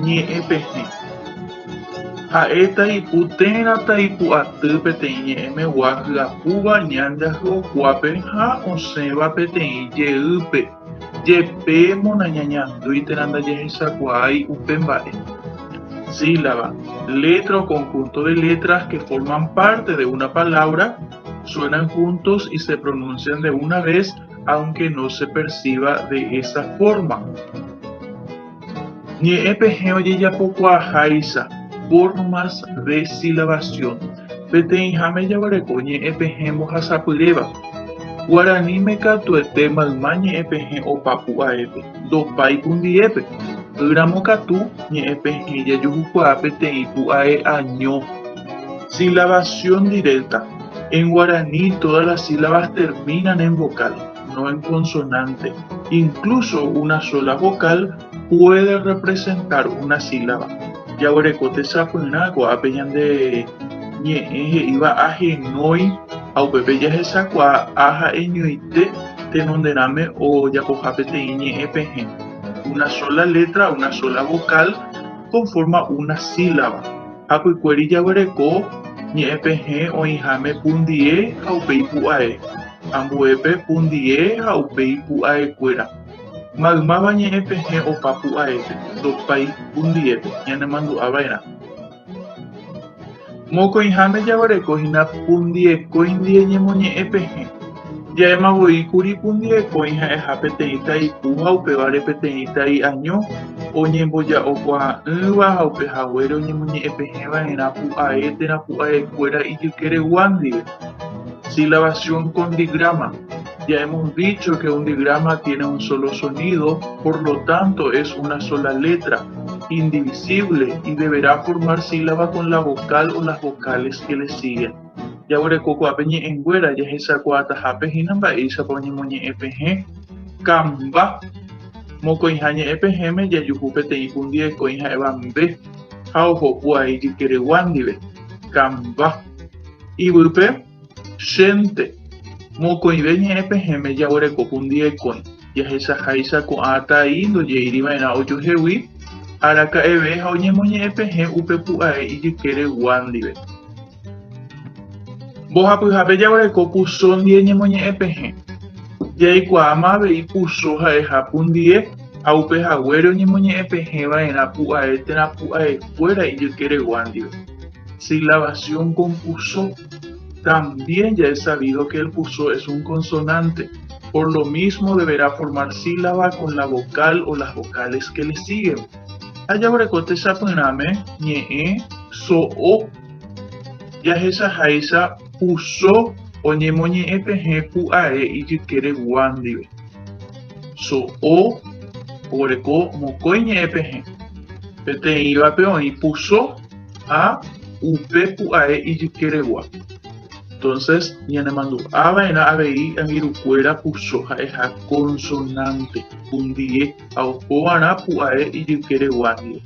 Ñe'ẽpehẽ. Ha'e taipu térã taipu aty peteĩ ñe'ẽmegua hyapúva ñande ahy'okuápe ha osẽva peteĩ jeýpe, jepémo nañañandúi térã ndajahechakuaái upe mba'e. Sílaba, letra o conjunto de letras que forman parte de una palabra, suenan juntos y se pronuncian de una vez aunque no se perciba de esa forma. Ñe'ẽ pehẽ ojejapokuaaháicha, formas de silabación. Peteĩháme jaguereko ñe'ẽ pehẽ mbohasapyréva. Guaraníme katuete mayma ñe'ẽ pehẽ opa pu'aépe, ndopái pundiépe. Ýramo katu, ñe'ẽ pehẽ jajuhukuaa peteĩ pu'ae año. Silabación directa. En guaraní todas las sílabas terminan en vocal. no en consonante. Incluso una sola vocal puede representar una sílaba. Jaguereko techapyrã ko'ápe ñande ñe'ẽ he'íva ahenói ha upépe jahechakuaa a ha'eñoite tenonderãme ojapoha peteĩ ñe'ẽ pehẽ. Una sola letra, una sola vocal conforma una sílaba. Hapykuéri jaguereko ñe'ẽ pehẽ oĩháme pundie ha upéi pu'ae. Ambuépe pundie ha upéi pu'aekuéra. Maymáva ñe'ẽ pehẽ opa pu'aépe, ndopái pundiépe, ñanemandu'a va'erã. Mokõiháme jaguereko hína pundiekõi ndie ñemoñe'ẽ pehẽ. Ja'éma voi kuri pundiekõi ha'eha peteĩ taipu ha upévare peteĩ tai año oñemboja'okuaa'ỹva ha upe haguére oñemoñe'ẽ pehẽ va'erã pu'ae térã pu'aekuéra ijykeregua ndive. Silabación con digrama. Ya hemos dicho que un digrama tiene un solo sonido, por lo tanto es una sola letra, indivisible y deberá formar sílaba con la vocal o las vocales que le siguen. Jaguereko ko'ápe ñe'ẽnguéra jahechakuaatahápe hína mba'éichapa oñemoñe'ẽpehẽ kamba. Mokõiha ñe'ẽpehẽme jajuhu peteĩ pundiekõi ha'éva mbe ha oho pu'ae ijykeregua ndive, kamba. Yvýpe, chénte, mokõive ñe'ẽ pehẽme jaguereko pundiekõi, jahechaháicha ko'ã tai ndojeíri va'erã ojuhegui araka'eve ha oñemoñe'ẽ pehẽ upe pu'ae ijykeregua ndive. Mbohapyhápe jaguereko puso ndie ñemoñe'ẽ pehẽ. Jaikuaáma avei puso ha'eha pundie ha upe haguére oñemoñe'ẽ pehẽ va'erã pu'ae térã pu'aekuéra ijykeregua ndive. Silabación con puso. También ya es sabido que el puso es un consonante, por lo mismo deberá formar sílaba con la vocal o las vocales que le siguen. Ha jaguereko techapyrãme ñe'ẽ so'o. Jahechaháicha puso oñemoñe'ẽ pehẽ pu'ae ijykeregua ndive. So'o oguereko mokõi ñe'ẽ pehẽ. Peteĩvape oĩ puso ha upe pu'ae ijykeregua. Entonces, ñanemandu'a va'erã avei angirũkuéra puso ha'eha consonante, pundie ha oho va'erã pu'ae ijykeregua ndive.